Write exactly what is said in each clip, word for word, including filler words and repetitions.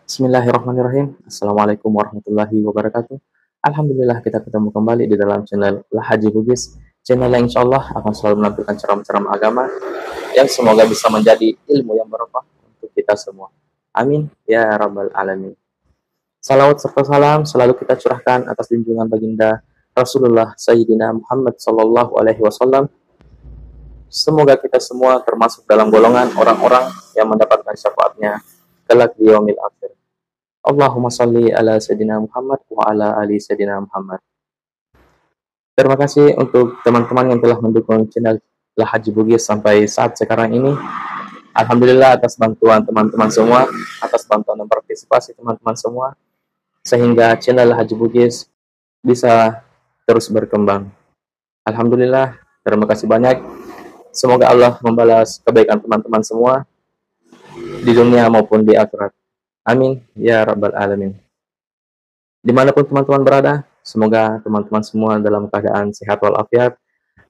Bismillahirrahmanirrahim. Assalamualaikum warahmatullahi wabarakatuh. Alhamdulillah, kita ketemu kembali di dalam channel Lahaji Bugis, channel yang insya Allah akan selalu menampilkan ceramah-ceramah agama yang semoga bisa menjadi ilmu yang barokah untuk kita semua. Amin ya rabbal alamin. Salawat serta salam selalu kita curahkan atas junjungan baginda Rasulullah Sayyidina Muhammad sallallahu alaihi wasallam. Semoga kita semua termasuk dalam golongan orang-orang yang mendapatkan syafaatnya kelak di yaumil akhir. Allahumma salli ala Sayyidina Muhammad wa ala ali Sayyidina Muhammad. Terima kasih untuk teman-teman yang telah mendukung channel Lahaji Bugis sampai saat sekarang ini. Alhamdulillah atas bantuan teman-teman semua, atas bantuan dan partisipasi teman-teman semua, sehingga channel Lahaji Bugis bisa terus berkembang. Alhamdulillah, terima kasih banyak. Semoga Allah membalas kebaikan teman-teman semua di dunia maupun di akhirat. Amin ya rabbal alamin. Dimanapun teman-teman berada, semoga teman-teman semua dalam keadaan sehat walafiat,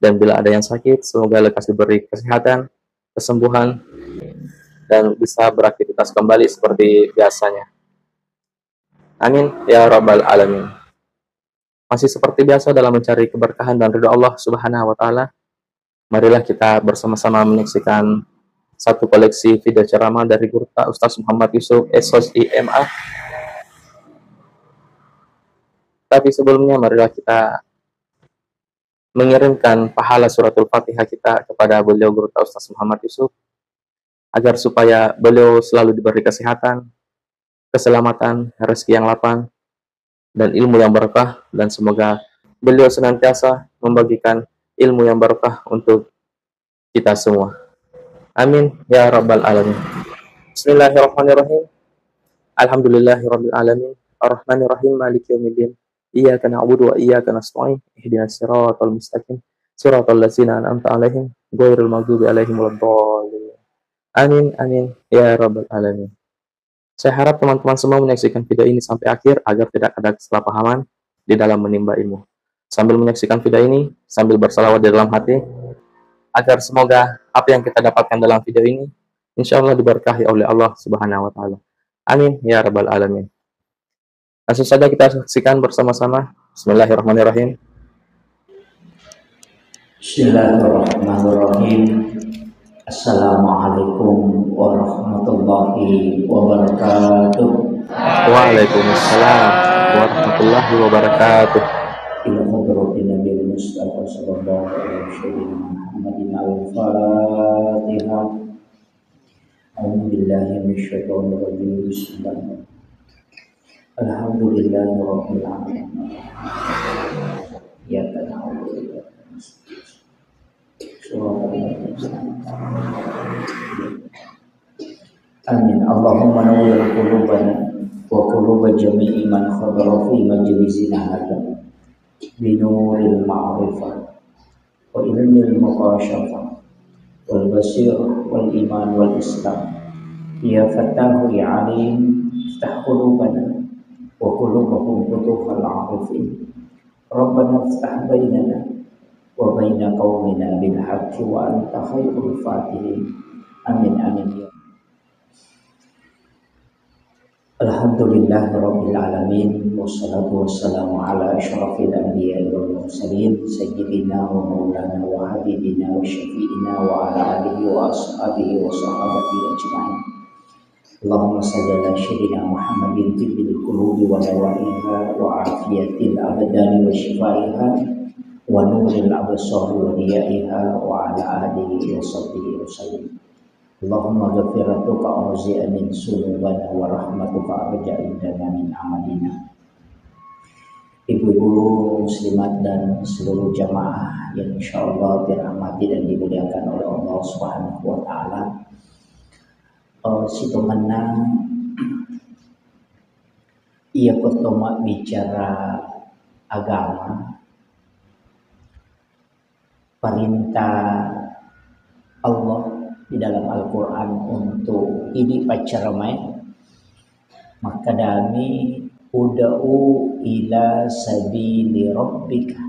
dan bila ada yang sakit, semoga lekas diberi kesehatan, kesembuhan, dan bisa beraktivitas kembali seperti biasanya. Amin ya rabbal alamin. Masih seperti biasa dalam mencari keberkahan dan ridho Allah Subhanahu wa Ta'ala, marilah kita bersama-sama menyaksikan satu koleksi video ceramah dari Gurutta Ustaz Muhammad Yusuf, S H I M A. Tapi sebelumnya, marilah kita mengirimkan pahala suratul Fatihah kita kepada beliau, Gurutta Ustaz Muhammad Yusuf, agar supaya beliau selalu diberi kesehatan, keselamatan, rezeki yang lapang, dan ilmu yang berkah, dan semoga beliau senantiasa membagikan ilmu yang berkah untuk kita semua. Amin ya rabbal alamin. Bismillahirrahmanirrahim. Alhamdulillahirabbil alamin. Arrahmanirrahim. Maliki yaumiddin. Iyyaka na'budu wa iyyaka nasta'in. Ihdinas siratal mustaqim. Siratal ladzina an'amta 'alaihim ghairil maghdubi 'alaihim waladdallin. Amin, amin ya rabbal alamin. Saya harap teman-teman semua menyaksikan video ini sampai akhir agar tidak ada kesalahpahaman di dalam menimba ilmu. Sambil menyaksikan video ini, sambil bersalawat di dalam hati, agar semoga apa yang kita dapatkan dalam video ini, insya Allah diberkahi oleh Allah Subhanahu wa Ta'ala. Amin ya rabbal alamin. Langsung saja kita saksikan bersama-sama. Bismillahirrahmanirrahim. Bismillahirrahmanirrahim. Assalamualaikum warahmatullahi wabarakatuh. Waalaikumsalam warahmatullahi wabarakatuh. Ila hadratin Nabi Mustafa sallallahu alaihi wasallam Muhammadin al-Fatihah. A'udzu billahi minasyaitonir rajim. Bismillahirrahmanirrahim. Alhamdulillahi rabbil alamin. Iyyaka na'budu wa iyyaka nasta'in. Shiratal ladzina an'amta 'alaihim. Amin. Allahumma nawwir qulubana wa quluba jami'i man hadara fi majlisina hadza binuril ma'rifah wa ilmil mukhasyafah wal basir wal iman wal islam. Ya Fattahu ya Alim, iftah qulubana wa qulubahum futuhal arifin. Rabbana iftah bainana wa baina qaumina bil haqqi wa anta khairul fatihin. Amin, amin, ya. Alhamdulillahirabbil alamin, wassalatu wassalamu ala asyrafil anbiya'i wal mursalin, sayyidina wa maulana wa habibina wa syafi'ina wa ala alihi wa ashabihi wa sahabatihi ajma'in. Allahumma salli ala sayyidina Muhammadin tibbil qulubi wa dawaiha wa afiyatil abdani wa shifaiha wa nuril absari wa diyaiha wa ala alihi wa sahbihi wa sallim. Allahumma ghafiratuka arja min sunubana wa rahmatuka arja indana min amalina. Ibu-ibu muslimat dan seluruh jamaah yang insyaallah dirahmati dan dimuliakan oleh Allah Subhanahu wa Ta'ala. Eh, sitongenna iya ko to mabbicara agama, perintah Allah di dalam Al-Quran untuk idi paccaramae, makkedami, "Ud'u ila sabili rabbika."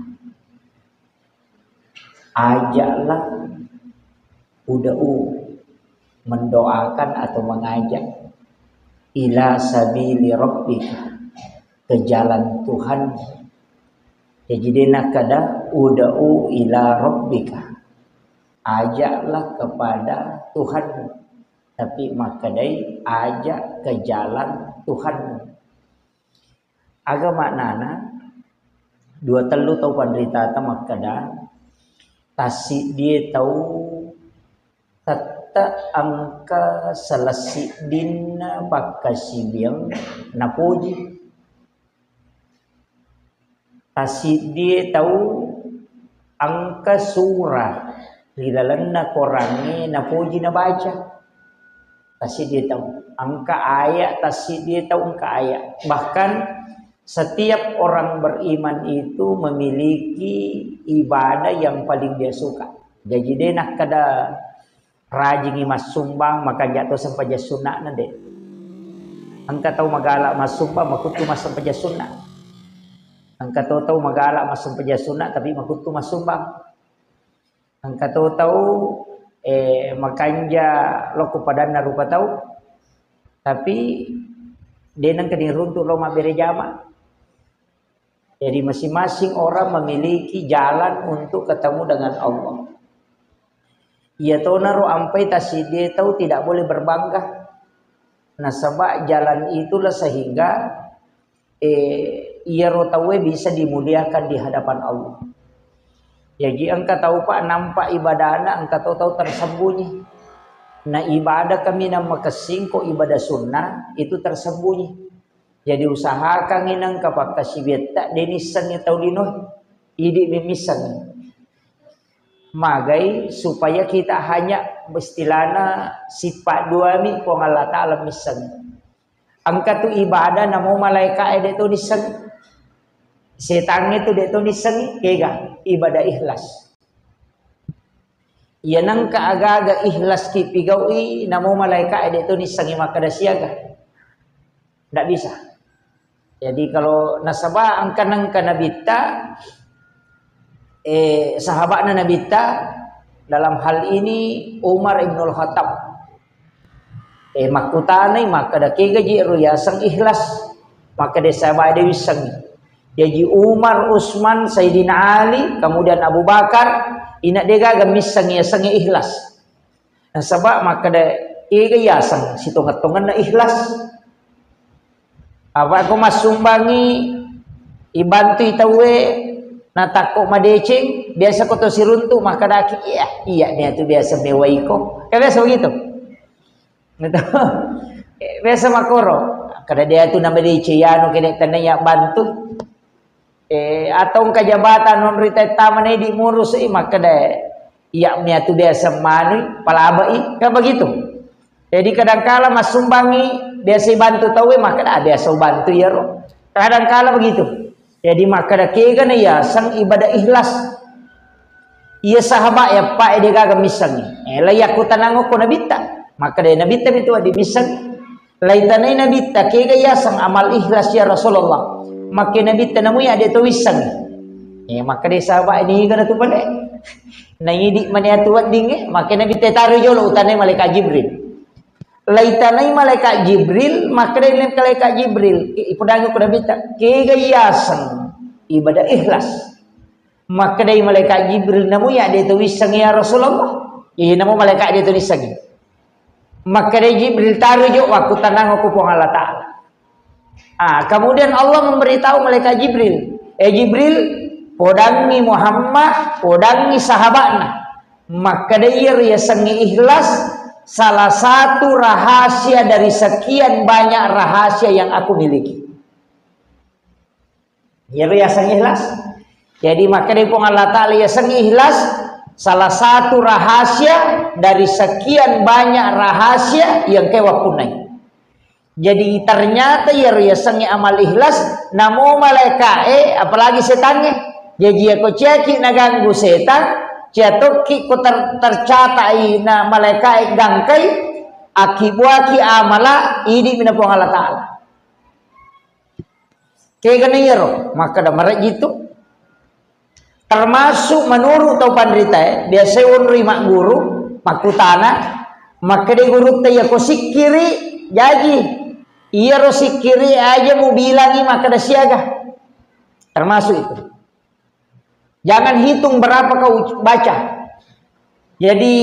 Ajaklah, ud'u, mendoakan atau mengajak. ila sabili rabbika, ke jalan Tuhan. Jadi de nakkeda ud'u ila rabbika, ajaklah kepada Tuhanmu. Tapi makkedai ajak ke jalan Tuhanmu. Aga maknana? Dua tellu tau panritata makkeda, tassiddie tau tette engka salessiddinna pakkasiwiang napoji. Tassiddie tau engka surah ri lalenna Korangnge napoji nabaca. Tassiddie tau engka ayat, tassiddie tau engka ayat. Bahkan setiap orang beriman itu memiliki ibadah yang paling dia suka. Jadi de nakkeda rajingi massumbang, makanja to sempajang sunna'na, de. Engka tau magala massumbang, makuttu massempajang sunna. Engka to tau magala massempajang sunna, tapi makuttu massumbang. Engka to tau, eh, makanja lokko padanna rupa tau, tapi de nengka diruntu lo mabbere jama. Jadi masing-masing orang memiliki jalan untuk ketemu dengan Allah. Iya tonaro ampai tassiddie tau tidak boleh berbangga. Nasaba jalan itulah sehingga, eh, iyaro tauwe bisa dimuliakan di hadapan Allah. Jadi engka tau, Pak, nampak ibadahna, engka to tau tersembunyi. Nah, ibadah kaminang makessing ko ibadah sunnah itu tersembunyi. Jadi usahakangngi nengka pakkasiwiatta de nissengngi tau linoe. Idi mi missengngi. Magai supaya kita hanya istilahna sifat dua mi Puang Allah Ta'ala missengngi. Engka tu ibadah namo malaika e de to nissengngi. Setangnge tu de to nissengngi, kega ibadah ikhlas. Iya nengka aga-aga ikhlas ki pigau'i, namo malaika e de to nissengngi makkeda siaga. Ndak bisa. Jadi kalau nasaba engka nengka nabitta, eh, sahabatna nabitta, dalam hal ini Umar ibnul Khattab. Eh, makkutanai makkeda kega ji ro yaseng ikhlas. Makkeda sahabat de wissengngi. Jaji Umar, Utsman, Sayyidina Ali, kemudian Abu Bakar, ina de gaga misseng yasengnge ikhlas. Nasaba makkeda ega yaseng sitongeng-tongenna ikhlas. Apa ko massumbangi ibantui tauwe natakko madeceng, biasa ko to siruntu makkedaki, "Iya, iya niatu biasa mewaiko." Kan biasa begitu. Gitu. Eh, biasa makoro. Kada dia tu nama di Ciano kene tanda ya bantu. Eh, atau engka jabatan non rita tama ne di murus i makkeda, "Iya miatu biasa manui, palaba i." Kan begitu. Jadi kadangkala massumbangi biasa bantu tauwe makkeda, "Ah, biasa bantu ya ro." Kadangkala begitu. Jadi makkeda kega na yaseng ibadah ikhlas. Iya sahabat ya pa de gaga missengngi. Eh, la yakkutanang ko nabitta. Makkeda nabitta mitu di misseng. Laitanai nabitta kega yaseng amal ikhlas ya Rasulullah. Makke nabitta namu ya de to wisseng. Eh, makkeda sahabat ini gana tu pale. Na idi mani atu weddingnge, makke nabitta taru jolo utanai malaikat Jibril. Laitanai malaikat Jibril, makkeda malaikat Jibril, i-, ipodangi ko nabitta, kega yaseng ibadah ikhlas. Makkedai malaikat Jibril, namu ya de to wisseng ya Rasulullah. Iya, namu malaikat de to wisseng. Makkedai Jibril, taru jo wakku tanang aku Puang Allah Ta'ala. Ah, kemudian Allah memberitahu malaikat Jibril, "Eh Jibril, podangi Muhammad, podangi sahabatna." Makkedai iyaro yasengnge ikhlas, salah satu rahasia dari sekian banyak rahasia yang aku miliki. Iyaro yaseng ikhlas. Jadi makkedai Puang Allah Ta'ala yaseng ikhlas, salah satu rahasia dari sekian banyak rahasia yang kewa punnai. Jadi ternyata iyaro yasengnge amal ikhlas, namo malaikae, apalagi setangnge. Jaji yako ciaki naganggu setan, cia tokki ko ter-, tercatai na malaikae gangkai, akibuaki amala, idi mina Puang Allah Ta'ala. Kegana iyaro, makkeda marejji tu. Termasuk menurut tau panritae, biasa onroi magguru, makkutana, makkeda gurutta, "Iyako sikkiri jaji, Iyaro sikkiri aja mubilangi makkeda siaga. Termasuk itu. Jangan hitung berapa kau baca. Jadi,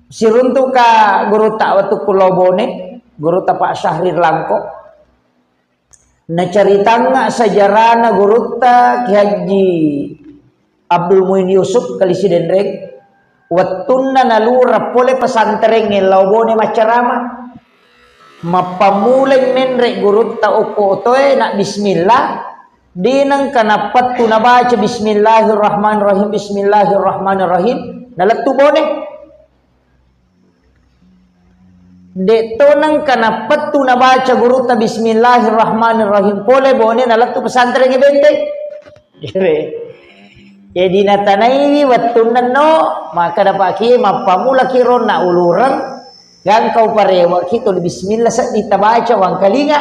siruntuka gurutta wettu ku Lao Bone, gurutta Pak Syahrir Langko. Nacaritangnga sejarahna gurutta Ki Haji Abdul Muin Yusuf Kalisi Denreng, wettunna nalureng pole pesantrengnge Lao Bone maccarama, mappammulai menre gurutta okko otoe na bismillah, de nengka nappettu nabaca bismillahirrahmanirrahim, bismillahirrahmanirrahim, nalettu Bone. De'to nengka nappettu nabaca gurutta bismillahirrahmanirrahim pole Bone nalettu pesantrengnge Benteng. Jadi natanaiwi wettunna no, makkeda Pak Kiai, mappamulaki ronna ulureng, gangka uparewaki tuli bismillah seddi tabaca wangkalinga.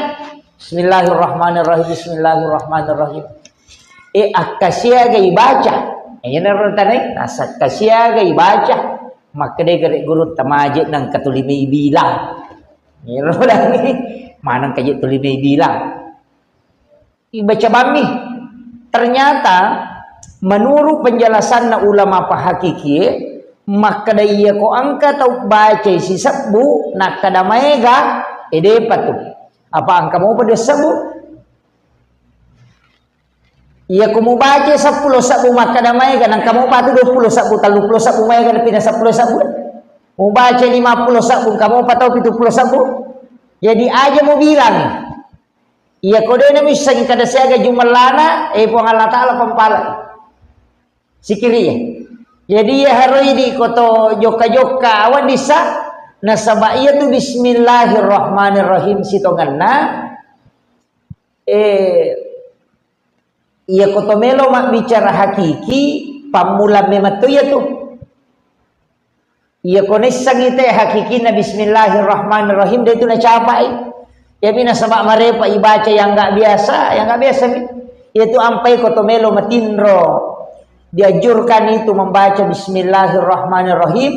Bismillahirrahmanirrahim, bismillahirrahmanirrahim. E, akkasiaga ibaca. Iyanaro tanai, nasakkasiaga ibaca. Makkeda gare gurutta maje nengka tuli mai bilang. Iyaro lagi, maneng kaje tuli mai bilang. Ibaca bammi. Ternyata menurut penjelasanna ulama pahakikie, makkeda iya ko engka tau bacai sisebbu, nakkeda maega, edepa tu. Apa engka mopa dua sebbu? Iya ko mubaca seppulo sebbu makkeda maega, nengka mopa tu dua puluh sebbu, tellu puluh sebbu maega, napina seppulo sebbu. Mubaca lima puluh sebbu, engka mopa tau pitu puluh sebbu. Jadi aja mubilang. Iya ko de namissengi kada siaga jumellana, eh, Puang Allah Ta'ala pampalai. Sikiri ya. Jadi iya haroi di koto jokka-jokka awan dissa, nasaba iya tu bismillahirrahmanirrahim sitongenna, eh, iya koto melo mabbicara hakiki, pammulang memang tu iya tu. Iya ko naissengi te hakikinna bismillahirrahmanirrahim, de tu nacapai. Iyami nasaba marepa ibaca yang nggak biasa, yang nggak biasa mi. Iya tu ampai ko to melo matinro. Dianjurkan itu membaca bismillahirrahmanirrahim.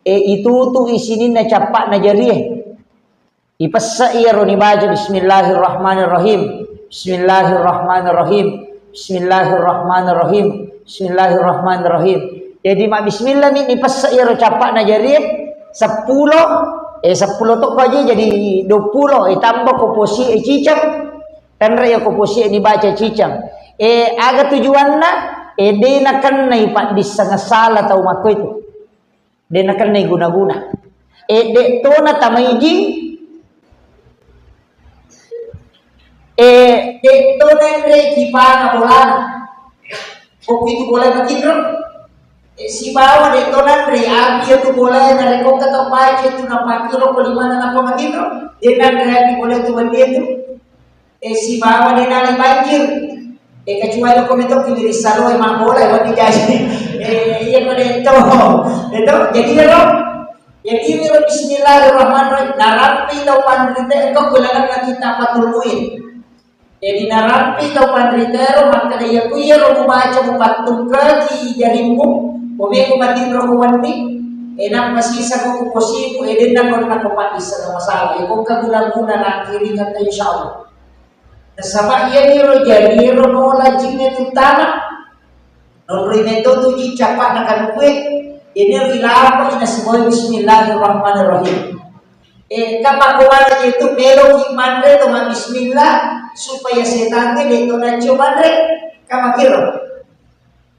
E, itu tu isininna cappa'na jarie. Ipessa iyaro nibaca bismillahirrahmanirrahim. Bismillahirrahmanirrahim. Bismillahirrahmanirrahim. Bismillahirrahmanirrahim. Jadi mabbismillah ni nipessa iyaro cappa'na jarie seppulo, eh, seppulo tokko aja jadi dua puluh, eh, tambah ko posi, eh, cicang. Tenre ya ko posi, eh, nibaca cicang. Eh, aga tujuanna? Eh, de nakennai paddisseng sala tau makko itu. De nakennai guna-guna. E, de to na tamaiji. E, de to nanre kipana bolana. Ko pitu bola matinro. E, sibawa de to nanre api itu bola narekko kata baca itu napakiro ko limana napa matinro. De nanre api bola itu bandi itu. Eh, sibawa de nala banjir. Eh, kecuali ko metto ki diri salo e mabbola e wani jaji. Eh, iya ko de to. De to, jadi ero. Jadi ero bismillahirrahmanirrahim. Narampi tau panrita engka kulanganna kita Fathul Muin. Jadi narampi tau panrita ero makkeda iya ku iyaro mubaca mupattungkaki jarimmu, ko meko matinro ko wenni, eh, nappa sisa ko ku posimu, eh, denna ko nako paddisseng masalah. Eh, ko kaguna-guna nakkiringetta insyaallah. Nasaba iyaniro jarie ro nola jingnge tuttama. Nonroi metto tu jing cappa'na kanuwe, iyaniro ilapai nasibawai bismillahirrahmanirrahim. Eh, kama ko mana itu meloki manre to ma bismillah supaya setangnge de to nacio manre, kama kiro.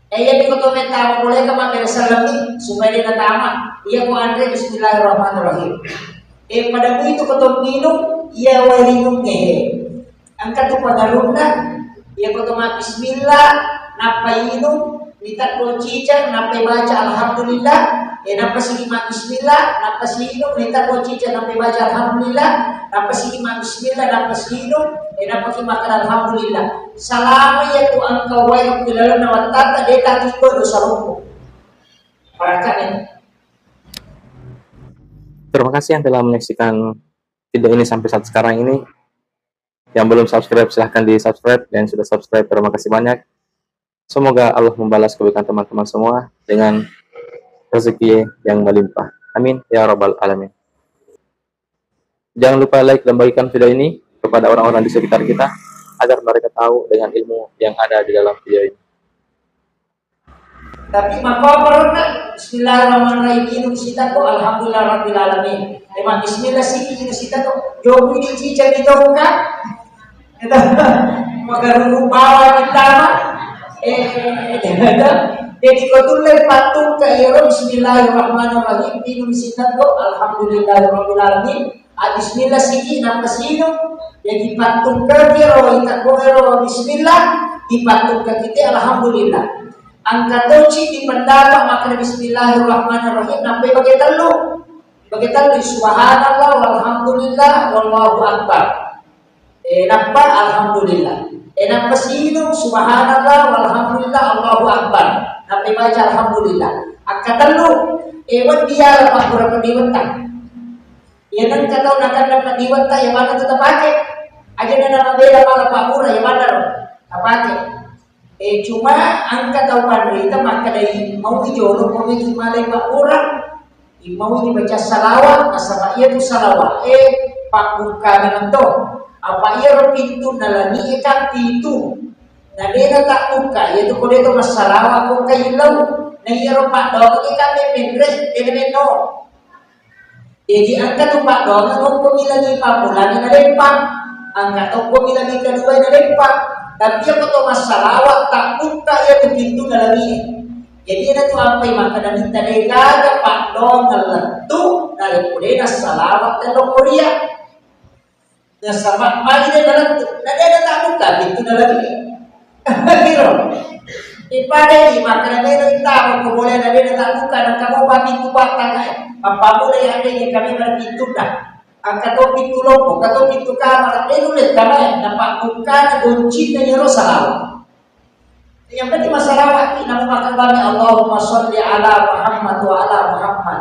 Eh, iya, ko to mettama boleh ka mabbere salami supaya de natama. Iya ko anre bismillahirrahmanirrahim. Eh, pada itu ko to minum, iya wae rinung, eh. Engka tu pangarunna, iya ko to mabbismillah, nappa inung, nitaddo cicang, nappa baca alhamdulillah, eh, nappa sigi mabbismillah, nappa si inung, nitaddo cicang, nappa baca alhamdulillah, nappa sigi mabbismillah, nappa si inung, eh, nappa ki makan alhamdulillah. Salama iya tu engka wae ri lalenna wattata, de tatikko dosa lompo. Barakatnya. Terima kasih yang telah menyaksikan video ini sampai saat sekarang ini. Yang belum subscribe, silahkan di-subscribe. Dan sudah subscribe, terima kasih banyak. Semoga Allah membalas kebaikan teman-teman semua dengan rezeki yang melimpah. Amin ya rabbal alamin. Jangan lupa like dan bagikan video ini kepada orang-orang di sekitar kita agar mereka tahu dengan ilmu yang ada di dalam video ini. Tapi makkoro, bismillahirrahmanirrahim, inung sitako, alhamdulillah rabbil alamin. Emang bismillah siki inung sitako, jobu di cica di tongka. Kita magaruru bawa kita. Eh, jadi ko tulle pattungka iyaro bismillahirrahmanirrahim, inung sitako, alhamdulillah rabbil alamin. Ah, bismillah siki, nappa sinung. Jadi pattungka iyaro, ita ko ero bismillah, dipattungka kita alhamdulillah. Engka toci di pendapat makkeda bismillahirrahmanirrahim, nappa bage tellu. Bage tellu, subhanallah, walhamdulillah, wallahu akbar. Eh, nappa alhamdulillah. Eh, nappa sinung, subhanallah, walhamdulillah, Allahu akbar. Nappa baca alhamdulillah. Engka tellu, eh, weddi iyaro pabbura pendiwetta. Iya, engka tau nakenna pendiwetta, iya maneng tu tapake. Aja na mabela mala pabbura, iya maneng tapake. Eh, cuma engka tau panrita makkedai, mau ijolo ko meki malai pabbura, mau dibaca salawat, nasaba iya tu salawat, eh, pabbukka memang to. Apa iyaro pintunna langi e kan pitu. Na dena tabbukka, iya tu ko de to massalawat ko kaillau. Na iyaro paddoang e kan memmenre, de menno. Jadi engka tu paddoangeng okko milani pammulani naleppa, engka to okko milani kedua naleppa. Tapi iya ko to massalawat tabbukka iya tu pintu dalamie. Jadi ada tu ampai makkeda minta degaga paddoangeng lettu naleppo de nassalawat tello koria. Nasaba magi de nalettu, na de ada tabbukka pintu dalamie. Kiro. Ipadai makkeda melo intama ko boleh na de na tabbukka, na kamu pa pintu batang e. Mappamula ya de kami berpintu dah. Angka to pintu lompo, angka to pintu kamar, de nulle tama e, na pabbukka na goncinna iyaro salawat. Yang penting masalawat, namu makkeda Allahumma sholli ala Muhammad wa ala Muhammad.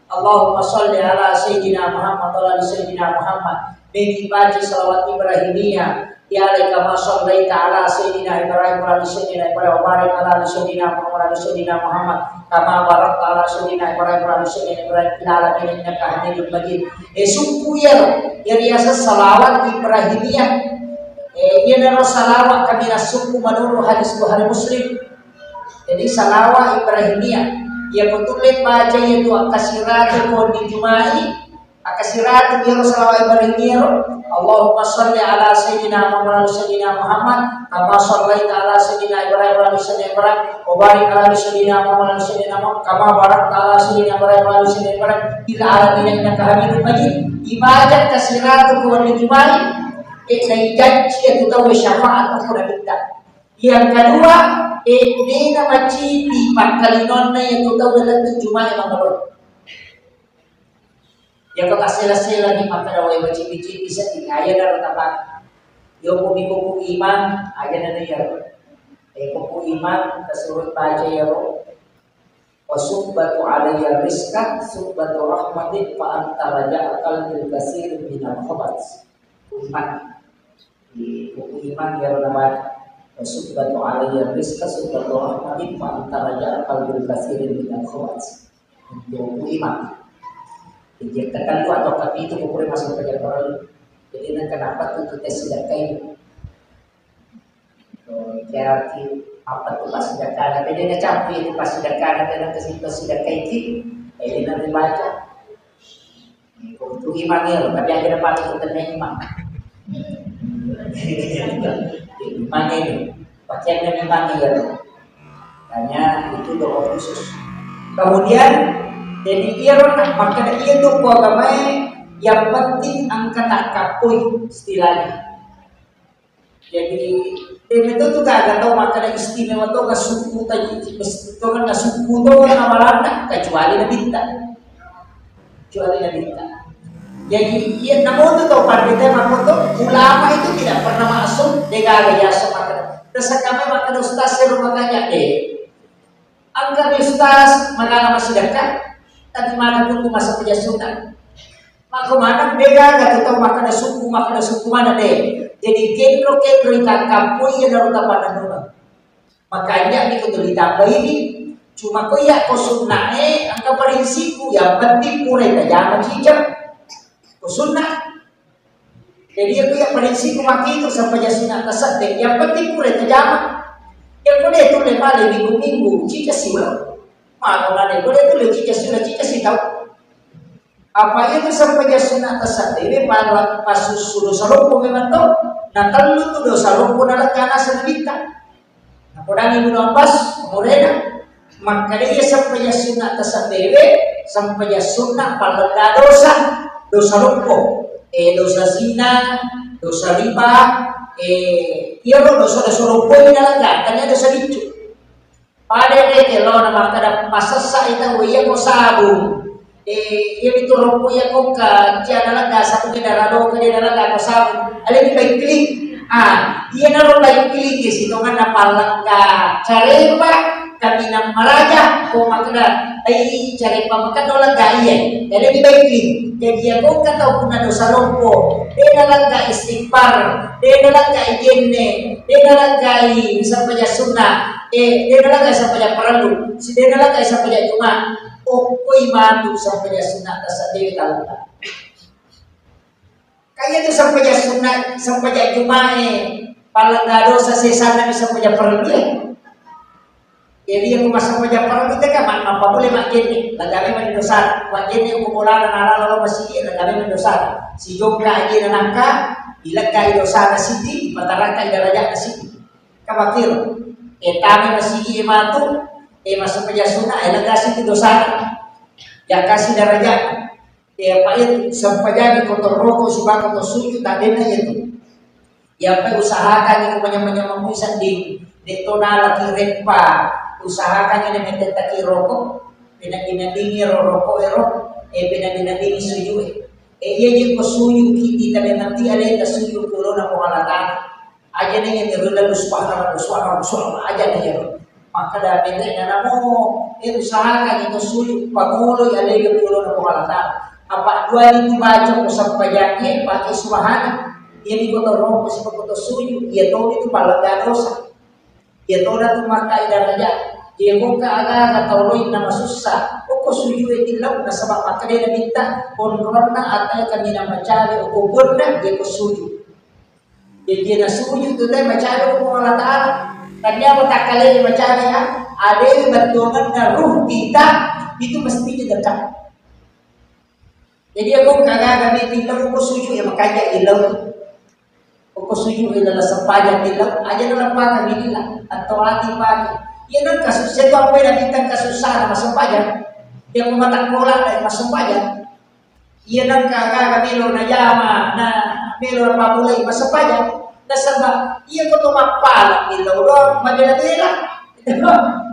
Allahumma sholli ala Sayyidina Muhammad wa ala ali Sayyidina Muhammad. Meki baca salawat Ibrahimiyah. Ya Allah, kama shallaita ala Sayyidina Ibrahim wa ala ali Sayyidina Ibrahim, wa barik ala ali Sayyidina Muhammad wa ala ali Sayyidina Muhammad, kama barakta ala Sayyidina Ibrahim wa ala ali Sayyidina Ibrahim fil alamin innaka Hamidum Majid. Eh, sukku iya, iya riaseng salawat Ibrahimiyah. Eh, iyanaro salawat kami nasukku menurut hadis Bukhari Muslim. Jadi salawat Ibrahimiyah, iya ko tulle baca iya tu akkasiratu ko di Jumai, akkasiratu iyaro salawat Ibrahimiyah ro, Allahumma sholli ala Sayyidina Muhammad wa ala Sayyidina Muhammad, kama shallaita ala Sayyidina Ibrahim wa ala Sayyidina Ibrahim, wa barik ala Sayyidina Muhammad wa ala Sayyidina Muhammad, kama barakta ala Sayyidina Ibrahim wa ala Sayyidina Ibrahim, fil alamin innaka Hamidum Majid. Ibaca kasiratu ko di Jumai, eh, naijanci iya tu tau syafaat ko nabitta. Yang kedua, eh, dena macipi pakkalinonna iya tu tau lettu Jumai mangolo. Iya ko tassela-sela ni makkeda wae macipi-cipi seddi, aja daro tapake. Yo ko miko ku imang, aja dana iya. Eh, ko ku imang, tasuro baca iya ro. Wa subbatu alayya rizqa, subbatu rahmatin, fa anta raja'a qalbil kasir minal khabat. Ku imang. Di buku iman iyaro nabaca, "Subbatu alayya rizqa, subbatu rahmatin, fa anta raja qalbil kasirin minal khawas." Untuk buku iman. Jadi, ketentu atau kepitu, pokoknya masuk ke jalan. Jadi, nang kenapa tuh kita sedekah ini? Kira-kira apa tuh pas sedekah? Tapi dia nggak campur itu pas sedekah, nanti nanti situ sedekah itu, jadi nanti baca. Untuk imang iyaro, tapi aja depan itu kena imang. Imang ini, pakaian imang iyaro. Hanya itu doa khusus. Kemudian, jadi iyaro nak makan iya tuh kok agamae, yang penting angkat tak kapui istilahnya. Jadi, eh, itu tuh gak, gak tahu makanya istimewa tuh gak suku tadi, tuh kan gak suku tuh kan nama Belanda, kecuali Nabitta. Kecuali Nabitta. Jadi, iya, namun tuh tahu pandita mako tuh ulama itu tidak pernah maksum, dia gak ada biasa makanya. Terus kami makanya ustaz di rumah tanya deh. Engka mi ustaz, magala massidekka, tapi mana butuh masa pejasuna. Maka mana beda gak tau makkeda suku, makkeda suku mana deh. Jadi kenro-kenro ita kampung iya naruh tapananuna. Makanya ini kudu ditambahi. Cuma ko iya ko sunnae, engka prinsipku, yang penting pura ita jama cicak. Ko sunna, Jadi, iya ku iya prinsip ku makkitu, sempajang sunna tasabbe. Yang penting pura tajama. Iya ku de' tulle male minggu-minggu, cica siwa. Maka male ku de' tulle cica siwa, cica sitau. Apa iya tu sempajang sunna tasabbe, pala pasussu dosa loppo memang to. Na tellu tu dosa loppo nalegga naseng nabitta. Napodangi Ibnu Abbas, umurena, makkeda iya sempajang sunna tasabbewe, sempajang sunna pallegga dosa, dosa loppo, eh, dosa zina, dosa riba, eh, iyaro dosa-dosa loppo ini nalegga, tania dosa biccu. Pada reke lo na makkeda masessa ita iya ko sabung. Eh, iya mitu rompo iya kokka, cia nalegga sabung, iya dara doka, iya nalegga ko sabung. Aleni baik clean. Ah, iya naro baik clean ke sitongan na palangka carepa, kaminang maraja, ko makkeda, ai carepa makkeda lega iya. Jadi baik clean. Jadi iya kokka tau punna dosa rompo, de nalegga istighfar, de nalegga ijenne, de nalegga i sempajang sunna, eh, de nalegga sempajang parellu, si de nalegga sempajang juma. Okkoi matu sempajang sunna tasabbe talata. Kaya tu sempajang sunna, sempajang jumae, pallegga dosa sesanna mi sempajang parellu e. Jadi aku massempajang parellu teka, ma-, mappammula majjenne, lega memang dosa. Majjenne ko bolana nalala lo masigi, lega memang dosa. Si jokka aja nanakka, ilegga i dosa na siti, ipataraka i daraja na siti. Kawakil, eh, tame masigi e matu, eh, massempajang sunna, eh, lega siti dosa. Jakasi daraja. Eh, apa itu? Sempajangi kotor rokok, subaka to sujud, tak dena itu. Ya, apa usahakan itu manyamang-nyamang muisang di, de to nalaki repa. Usahakan ini metetaki rokok, pina-pina dingin ro rokok ero, eh, pina-pina dingin sujud. Eh, iya je ko sujud kita memang tiada kita sujud corona ko Allah Ta'ala. Aja nih yang ngeru lalu subhanallah, subhanallah, subhanallah, aja nih ya. Makkeda bete na namo, eh, usahakan itu sujud pangolo ya lega polo na Puang Allah Ta'ala. Apa dua itu baca ko sempajange pakai subhana. Iya di kota roh, ko sujud, iya to itu pallegga dosa. Iya to na tu makkai daraja. Iya ko ka aga-aga tau loi na masussa. Ko sujud itu lau nasaba makkeda minta konronna atau kami na macare ko bonna iya ko sujud. Jadi na sujud tu teh macare ko Allah Ta'ala. Tania ko takkale macare ya. Ada bettuanna ruh kita itu mesti dekat. Jadi aku kagak kami tinggal ko sujud ya makanya ilau. Ko sujud ya dalam sempaja tinggal aja dalam pakai inilah atau hati pakai. Ya nang kasus itu apa yang kita kasus sana masuk paja. Dia mau mata kola dari masuk paja. Iya nengka aga-aga melo najama, na melo napammulai massempajang. Nasaba iya ko to mappala melo doang mabela-bela.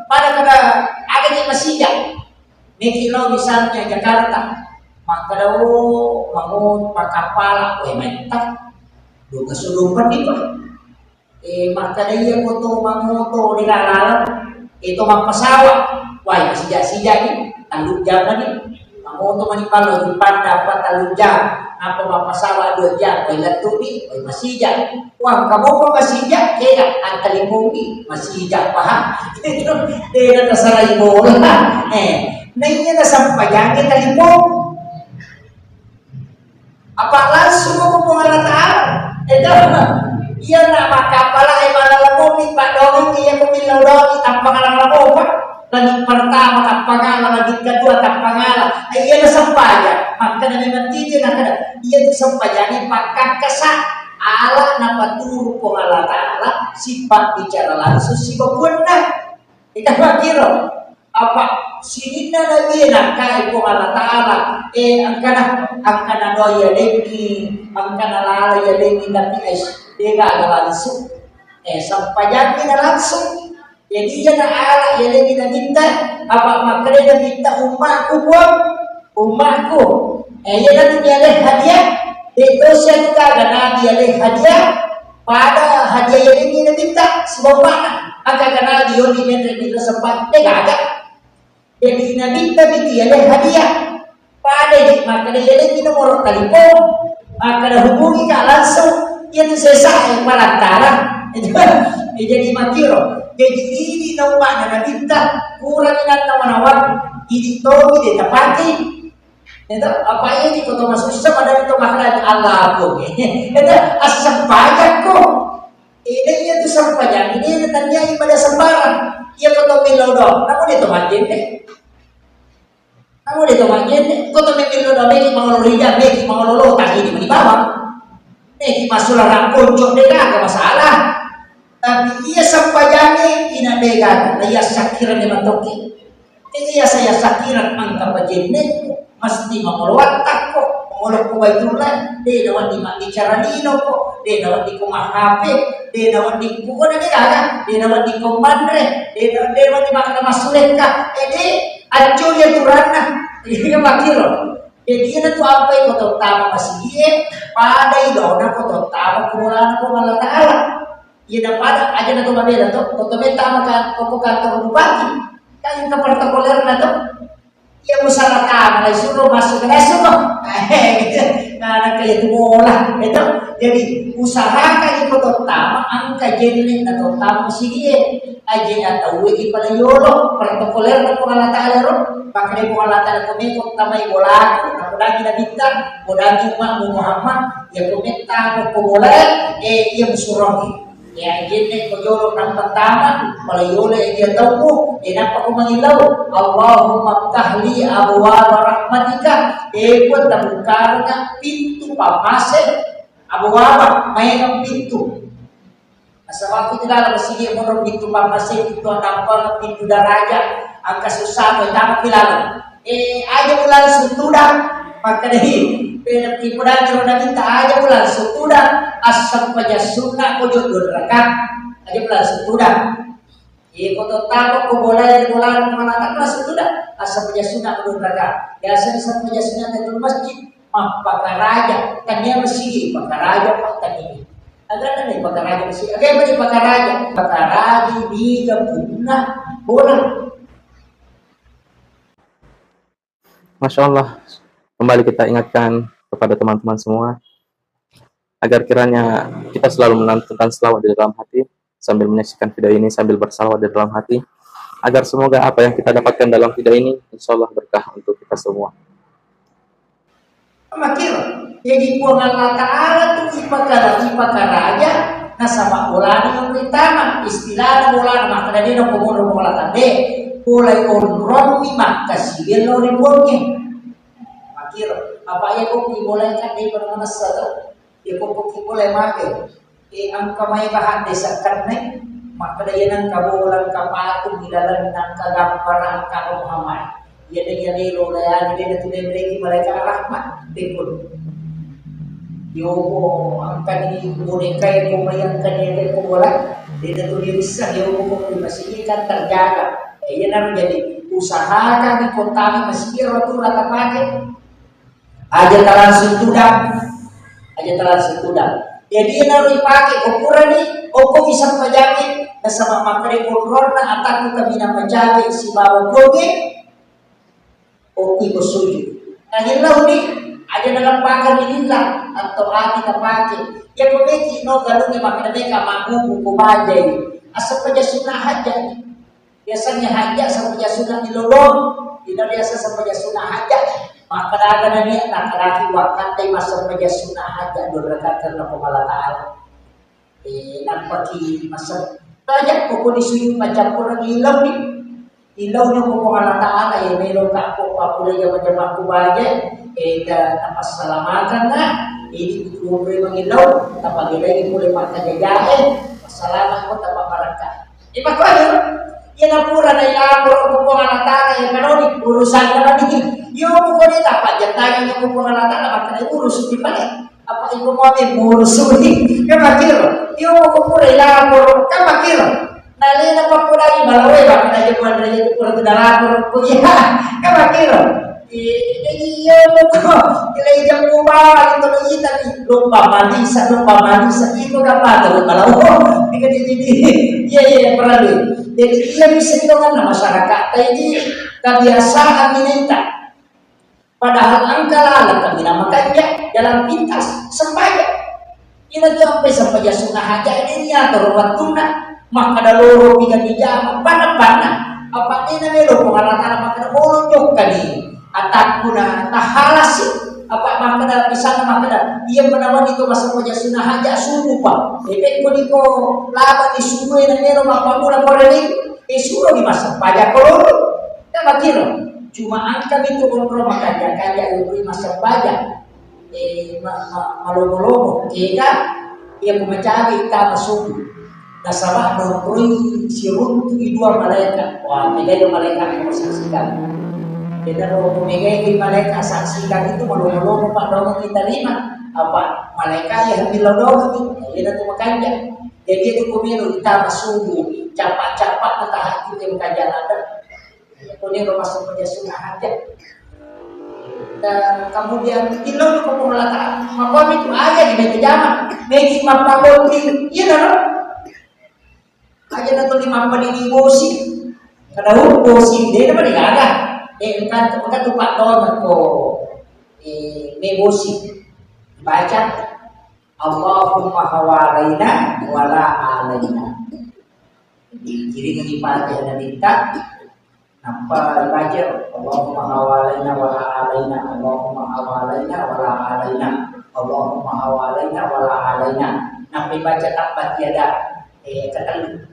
Pada kada aga je masija. Meki lo misalnya Jakarta, makkeda, oh, mangut makappala, we metta. Duka sulupan ni, Pak. Eh, makkeda iya ko to mangoto di laleng, eh, to mappasawa, wai, sija-sija ni, tallu jam ni. Mangoto mani palo di panda apa tallu jam, apa mappasawa dua jam, wai lettu ni, wai masija. Wah, kamu apa masija? Kega, angkalipungi, masija, paham? Itu, eh, na tasarai bola. Eh, na iya na sampajangi talipung. Apa langsung ko Puang Allah Ta'ala? Eh, jawab. Iya na makappala e malala kopi, Pak, dongeng iya ko millau doang, tappangala-ngala mopa. Lagi pertama tappangala, lagi kedua tappangala. Eh, iya na sempajang. Makkeda memang titi na kada. Iya tu sempajang ni pakkakkasa ala na paturu Puang Allah Ta'ala, sifat bicara langsung sibabuanna. Ita makkiro, apa sininna nabi nakkai Puang Allah Ta'ala, eh, angkana, angkana doa ya lengi, angkana lala ya lengi, tapi, eh, dega ada langsung. Eh, sampajangi na langsung. Jadi iya na ala ya lengi na minta, apa makkeda na minta ummaku, Puang. Ummaku, eh, iya natu miale hadiah, de tosi anu gaga nabi ale hadiah, pada hadiah iya ini nabitta, sebabna, aga nabi yoni menre di sempat, eh, gaga. Jadi nabitta miti ale hadiah, pada di, makkeda iya ini nomor telepon, makkeda hubungi ka langsung, iya tu sesa, eh, parantara. Eh, jadi makiro, jadi ini nomor nabitta, kurang ingat nama-nama, ini tomi de tapati. Itu apa ini kau tu masuk sama dari tu makna Allah aku. Itu asam pajak kau. Ini iya tu sampajang ini tanya ibadah sembarang. Iya kau tu melo doang. Kamu dia tu makin deh. Kamu dia tu makin deh. Kau tu melo doang. Bagi mau lo ringan, bagi mau lo lo tadi di mana bawah. Eki masularang konco de gaga masalah. Tapi iya sampajangnge ina de gaga, na iya sakkirangnge matoki. Iya saya sakkiran engka pajenne, mesti mangolo wattakko, mangolo ko Baitullah, de nawedding mabbicara lino ko, de nawedding ko mahape, de nawedding ko de gaga, de nawedding ko manre, de nawedding makkeda massulekka, ede accoli aturanna. Iya makkiro. Jadi, iyana tu ampai ko tau tama masigie, pada ilona ko tau tama ko bolana Puang Allah Ta'ala. Iyana pada, aja na to mabela to, ko to metta maka ko kantor bupati. Kan engka protokolerna to. Iya musala tama, lai suruh masuk, lai suruh. Nah, nah, kayak itu bola, itu. Jadi, usahakan iko to tama, angka jenne na to tama masigie. Aje na tauwe ipalaiolo, protokolerna Puang Allah Ta'ala ro, makkeda Puang Allah Ta'ala ko meko tamai bolaku, napodangi Nabitta, podangi ummamu Muhammad, iya ko metta ko bolae, eh, iya musurongi. Ya, jenne ko jolo nampa tama, palaiolo iya taumu, eh, nappa ko mangillau, Allahumma ftahli abwaba rahmatika, eh, Puang tabukkarna pintu pammase, abwaba, maega pintu. Nasaba ku tu dalam masigi monro pintu pammase, pintu annampang, pintu daraja, angka susah ko tama pilalu. Eh, aja mu langsung tudang, makkedai, pena tipu dani ro Nabitta, aja mu langsung tudang, asam paja sunna ko jodoh neraka. Aja mu langsung tudang. Iya, ko to tama ko bolai, bolai, mana tak langsung tudang, asam paja sunna ko jodoh neraka. Biasa di asam paja sunna itu masjid. Mappakaraja, tania masigi pakaraja, pak tania. Agana ni pakaraja masigi, agana ni pakaraja. Pakaraji niga punna bola. Masya Allah, kembali kita ingatkan kepada teman-teman semua, agar kiranya kita selalu menanamkan selawat di dalam hati, sambil menyaksikan video ini, sambil bersalawat di dalam hati, agar semoga apa yang kita dapatkan dalam video ini, insya Allah berkah untuk kita semua. Makkiro, jadi Puang Allah Ta'ala tu ipakara-, ipakaraja, nasaba bolana yang pertama, istilahna bolana, makkeda de na ko monro bola tande, bolai onronni makkasiwiang lao ri Puangnge. Makkiro, apa iya ko ki bolai kan de pada manessa to, iya ko ki bolai mage. Eh, engka maega hadde sakkanne, makkeda iya nengka bola, engka patung ilalenna, engka gappara, engka Muhammad. Iya de iya lelo layani de na tu denreki malaikat rahmat, bekkun. Yopo engka ni bonekai ko mai engka ni ko bola, de na tu dirissa yopo ko masigi kan terjaga. Eh, iya naro jadi usahakan di kota masigi ro tu rata pake. Aja talangsung tudang, aja talangsung tudang. Jadi, iyaro ripake ko purani, okko bisa pajangi, nasaba makkeda onronna atakku kaminang macawe sibawa Puangnge, okki ko sujud. Nagellao ni, aja naleppakang ni lillah, atau ati napake. Iya ko meki no galungnge makkeda meka mabubu ko bajai. Asappaja sunna hajat. Biasanya hajat sampajang sunna di lolong, tidak biasa sampajang sunna hajat. Maka daga nani, maka daki waktu masuk sampajang sunna hajat dua rakaat karena Puang Allah Ta'ala. Eh, nampaki masuk. Banyak pokok di sujud macam orang ilau ni. Ilau ni Puang Allah Ta'ala, ya, melo kapok papulai jama-jama aku baje, eh, da, tapassalamakan na, ini kutu mangillau, tapagilai mulai maka jajae, passalama ko tapabarakah. Ipakuayo, iya napura nailaporo ko Puang Allah Ta'ala, iya kanoni urusanna mani. Iyo, pokoknya tapajattangi ko Puang Allah Ta'ala, makkeda urus di pale. Apa iko mau urus ni? Kan makkiro. Iyo, ko pura ilaporo, kan makkiro. Nalena papodai balawe, makkeda aja Puang Raja itu pura tu dalaporo. Iya, kan makkiro. Jadi iya, pokok, kira ijang bawa gitu, lo ita ni. Lomba manisa, lomba manisa, itu kan mata lomba lawo. Tiga di sini. Iya, iya, pernah deh. Jadi iya bisa itu kan masyarakat. Ini kebiasaan ini tak. Padahal engka laleng kaminang makanja dalam pintas sembahyang. Ina tu ampai sempajang sunna hajat ini niatoro wettunna, makkeda loro piga dijama, panna-panna. Apa dena melo Puang Allah Ta'ala makkeda bolo jokka ni. Atakku na tahalasi, apa makkeda, misalna makkeda, iya menawa itu massempajang sunnah hajat subuh, Pak. Epekko niko laba di subuh na melo mappamula koreni, eh, suruh di massempajang koroni. Ya makiro. Cuma angka itu onro makanja-kanja untuk massempajang. Eh, ma-, ma-, malomo-lomo, kega, iya ko macaji tama subuh. Nasaba nonroi siruntu'i dua malaikat. Wah, mega dua malaikat ko saksikan. Beda ro, ko mega di malaikat saksikan itu malomo-lomo, Pak, dong kita lima. Apa malaikat ya hamil dong itu. Beda tu makanja. Jadi itu ko melo tama subuh, capa-capa tahajud yang kajian ada. Kone ro massempajang sunnah hajat. Dan kemudian, ilo ko pengelakar, makomi tu aja di meja jama, megi mappabonting, iya dah. Aja na tuli mappadini bosi, kada bosi, dia dapat digaga. Eh, engkan, engkan tu pak doang ko, eh, me bosi. Baca, Allahumma hawalaina wala alaina. Dikiringi Fatihah Nabitta, nappa dibaca, Allahumma hawalaina wala alaina, Allahumma hawalaina wala alaina, Allahumma hawalaina wala alaina. Nappa dibaca tabbat yada, eh, ketellu.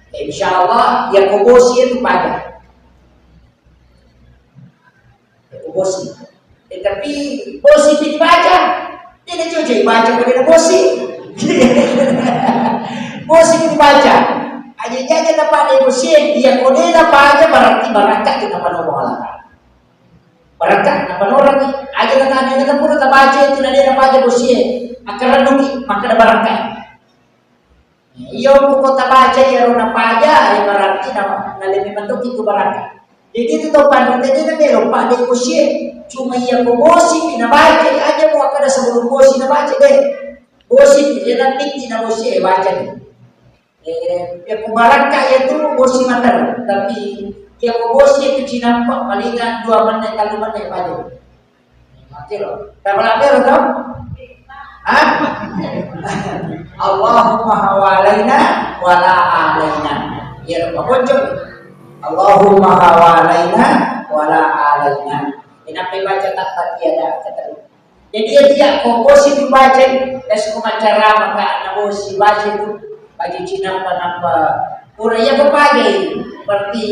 Eh, insyaallah, ya ko bosi itu pada. Bosi. Eh, tapi bosi pi dibaca. Tidak cocok baca pada bosi. Bosi pi dibaca. Aja jaja dapat bosi. Iya, kode dapat aja berarti baraka kita pada Allah. Baraka, apa orang ni? Aja na tanya na pura tabaca itu na dia baca bosi. Akan renungi, maka ada baraka. Iya, ko tabaca iyaro napaja, ya berarti na, nalebbi mettoki tu baraka. Jadi itu tau panrita de namelo pade bosie. Cuma iya ko bosi pi nabaca, aja mu akkada sebelum bosi nabaca de. Bosi pi, de nammitti na bosie baca de. Eh, ya ko baraka ya tu bosi mater, tapi ya ko bosi itu cinampa palingan dua menit, telu menit baca. Mati lo. Tabala bero to? Hah? Allahumma hawalaina wala alaina. Ya, Pak Bocor. Allahumma hawalaina wala alaina. Kenapa baca tak pati ada kata? Jadi ya dia komposi dibaca, terus ko macara maka na bosi baca itu. Baju cinampa-nampa. Pura iya ko pagi, berarti,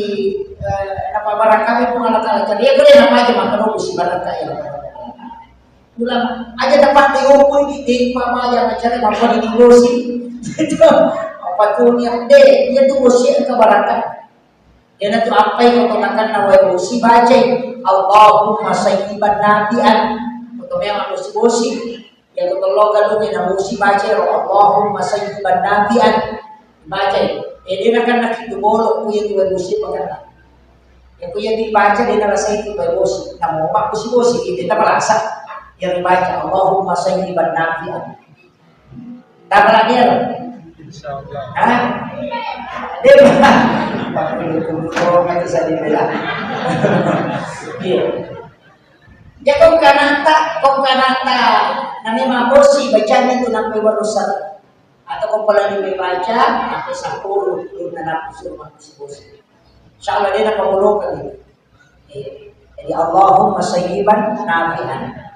eh, apa barangkali pun anak-anak tadi, ya boleh apa aja makan dulu si barangkali. Pulang aja dapat diukur di, di apa aja mencari apa di bosi. Itu apa tuh niat deh, dia tuh bosi ke barangkali. Dia tuh apa yang kau makan na wae bosi baca, Allahumma sayyiban nafi'an. Kau memang bosi-bosi. Iya ko tello galungnge namusi baca ro, Allahumma sayyiban nafi'an. Baca. Eh, de nakenna kitu bolo ku iya tu wae bosi pakenna. Ya ku iya dibaca de nalasai tu wae bosi. Namo mak bosi-bosi kita balasa. Yang dibaca Allahumma sayyiban nafi'an. Tabala dia. Insyaallah. Hah? Dia. Pak Guru, Pak Guru, kata saya dibela. Iya. Iya, ko kanata, ko kanata, nami mabosi bacanya tu nampai warusa. Atau ko pala ni baca, nampai sapuru, tu nanapu suruh mabosi-bosi. Insyaallah dia nak pemulukan itu. Eh, jadi Allahumma sayyiban nafi'an.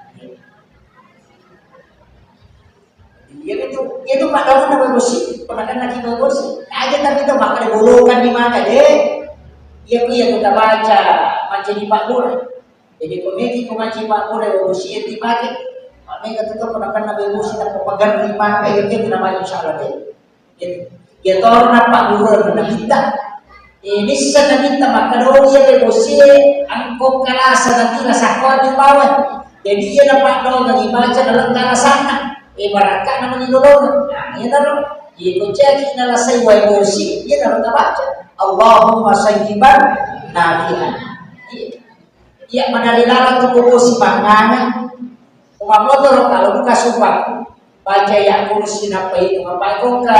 Iya itu, itu Pak Daud nama bosi, pernah kan lagi bosi. Aja tapi itu maka dibolokan di mana deh? Iya, iya kita baca, baca di Pak Nur. Jadi komedi ko maci Pak Pura, bosi yang dipakai. Pak Mega tu ko pernah kena bosi, tak pagar lima, kayak gitu namanya, insyaallah deh. Jadi, ya, torna Pak Pura, na kita. Eh, bisa na kita makkadoni ya bosi, angko kalasa nanti rasa kau di bawah. Jadi iya na Pak Dona dibaca dalam kalasanna. Eh, baraka nama di lolong. Nah, iya tahu. Iya, ko cek na rasa iwa bosi, iya tahu baca. Allahumma sayyiban nafi'an. Iya. Iya, mana dilarang tu bosi pangana. Uma motor kalau buka sumpah. Baca ya kursi napa itu, apa kok ke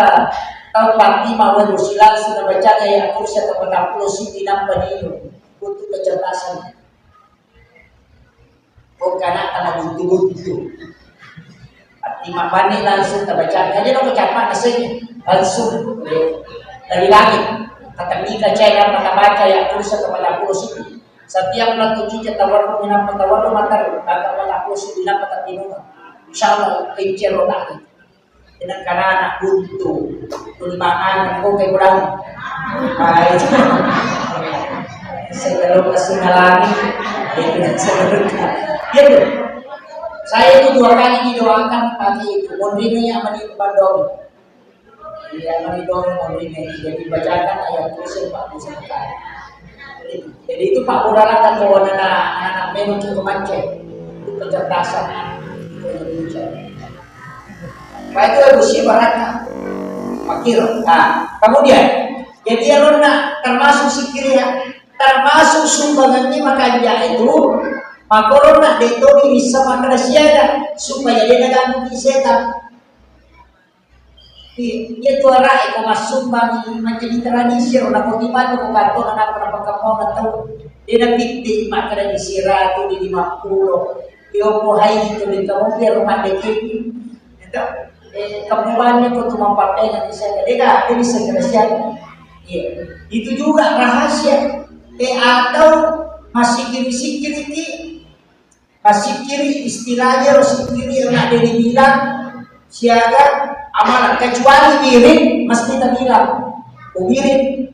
tempat lima wae bosi langsung baca ya kursi atau petang puluh siti napa di itu. Untuk kecerdasan. Kok kana tanah buntu-buntu. Lima bani langsung terbaca. Jadi lo kecapa nasi langsung dari langit. Kata Mika cai apa baca ya kursi atau petang puluh siti. Setiap bulan tujuh kita warung minat mata warung matar, kata pada aku sudah dapat tapi nuna. Insya Allah kencero tak. Dengan karena anak buntu, tuli mangan, kok kayak kurang. Nah, itu. Sebelum ke Sungalani, ya, sebelum. Ya, tuh. Saya itu dua kali didoakan pagi itu, mondrini yang menipu bandong. Iya, mari dong, mari dong. Jadi, bacakan ayat kursi empat puluh satu kali. Jadi, itu Pak Burala kan bawa anak, anak menu cukup macet. Itu kecerdasan. Itu yang lucu. Pak itu emosi barangka. Makir. Nah, kemudian, jadi alonna termasuk sikir ya, termasuk sumbangan ini makanya itu, makorona detoni bisa makan siaga supaya dia ganggu setan. Iya, iya tu ara'e ko massumbang mancaji tradisi ro, nako timanna ko kantona, nako napakkammona tau. De napitti makkeda di siratu di lima puluh. Iyo ko hai itu di kamu biar rumah D K P. Itu, eh, kamu banyak ko tu mampapena bisa. Dega, dia bisa kerja. Iya. Itu juga rahasia. Eh, atau masih kiri-sikiri ki Massikkiri, istilahnya ro sikkiri ro na de dibilang siaga amalan, kecuali wirid mesti tabilang. Wirid,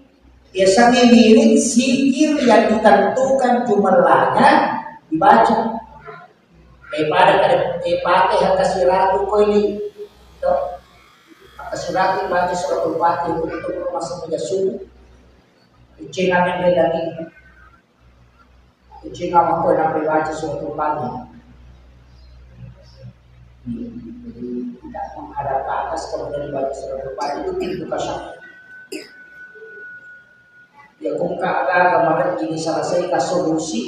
biasanya wirid sikir yang ditentukan jumlahnya dibaca. Daripada kada, eh, pakai hak kasiratu ko ini. Toh. Hak kasiratu baca suratul Fatihah untuk masuk ke subuh. Cengamen lagi. Kucing apa kau nak baca suratul Fatihah? Jadi, tidak menghadap ke atas, kemudian baca suratul Fatihah, itu pintu kasar. Ya, kung ka aga-aga maredding diselesaikan solusi,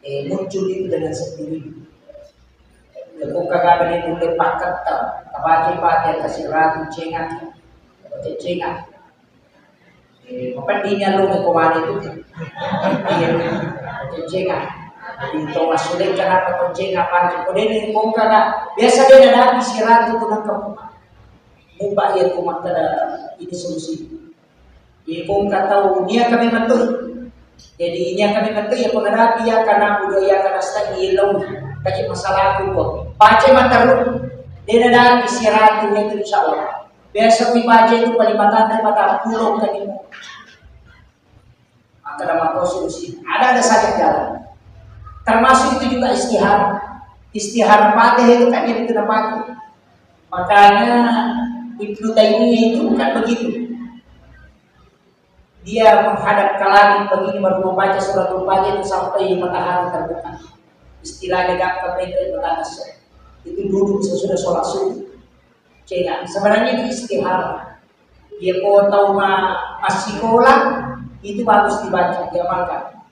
eh, muncul itu dengan sendiri. Ya, kung ka aga-aga ni nulle pakketta, kabaca Fatihah, kasiratu, cengak, cengak. Eh, mapeddingi allo ko mane tu. Iya. Toncenga. Jadi to massude kenapa toncenga panci. Ko dene kongkana. Biasa de nadapi siratu tu nangka muba. Muba iya tu makkeda ini solusi. Iya kongka tau nia kami metu. Jadi nia kami metu iya ko nadapi iya kana budo iya kana stagi iya lau. Kaji masalah aku ko. Pace mataru. De nadapi siratu itu insyaallah. Biasa kuibaca itu paling matang dari mata pulau kan itu. Maka ada makosong sih. Ada-ada saja jalan. Termasuk itu juga istihara. Istihara Fatihah itu kan yang kita pakai. Makanya Ibnu Taimiyah itu kan begitu. Dia menghadap ke langit begini baru membaca suratul Fatihah itu sampai matahari terbuka. Istilahnya gak kependek bertangkas. Itu duduk sesudah sholat subuh. Cina. Sebenarnya itu istihara. Dia kau tahu ma masikola itu bagus dibaca, diamalkan.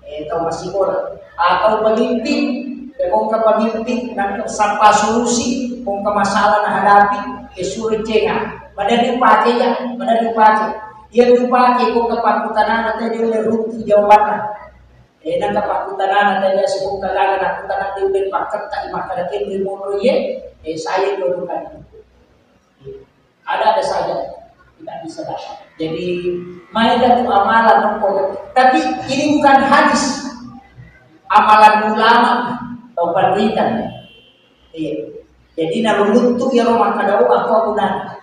Eh, tau massikola. Atau pemimpin, eh, kongka pemimpin, nangka sappa solusi, kongka masalah nahadapi, eh, suro cenga. Madani upake ya, madani upake. Iya upake kongka pakkutanana tadi udah runtu jawabanna. Eh, nangka pakkutanana tadi asukongka gaga nakkutanana dia udah pakketta, makkada kenri monro ye, eh, saya itu bukan. Ada-ada saja, tidak bisa dapat. Jadi, maega tu amalan nokko. Tapi ini bukan hadis. Amalan ulama atau penelitian. Iya. Jadi, naluluttu ya rumah kada aku guna.